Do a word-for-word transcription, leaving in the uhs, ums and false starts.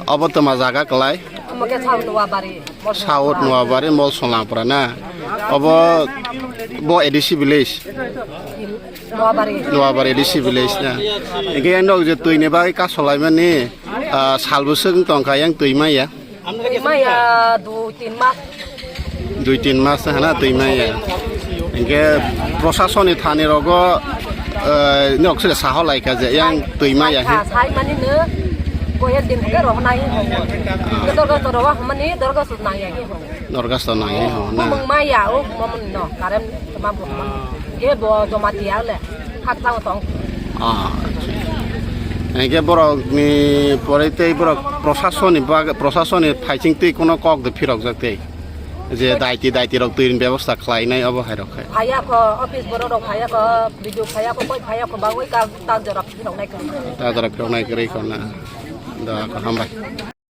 Obo toma jaga kwlai? Omo khe South Noabari. South Noabari, Molsonlangpura na? Obo bo A D C village? Noabari. Noabari A D C village na? Hingke yang nog je twi ni bagwi kasolaimani, ah, sal bwswk wng tongkha yang twi maya? Twi maya dui tin mas. Dui tin mas hana twi maya. Hingke prosasoni thani rogo, eh, nok sile saho laikha je yang twi maya he. Sai mani no koyek din ke rohna hi ho. Ke dorga to rowa mani dorga sut na ya hi ho. Dorga sut na hi ho na. Mung maya o mung no karem ma bo. Ke bo joma tiya le. Khakchang tong. Ah, acha. Hingke borok ni pore tei borok prosasoni bag-, prosasoni phaising twi kono kok de phirok jak tei. Je daiti, daiti rok twi ni bebosta khlai nai obo hai rok khe. Phaya ko, office borok rok phaya ko, B D O phaya ko, koi phaya ko, bagwi ka, ta jora phirok nai kwrwi. Ta jora phirok nai kwrwi ko na. Da ko hambai.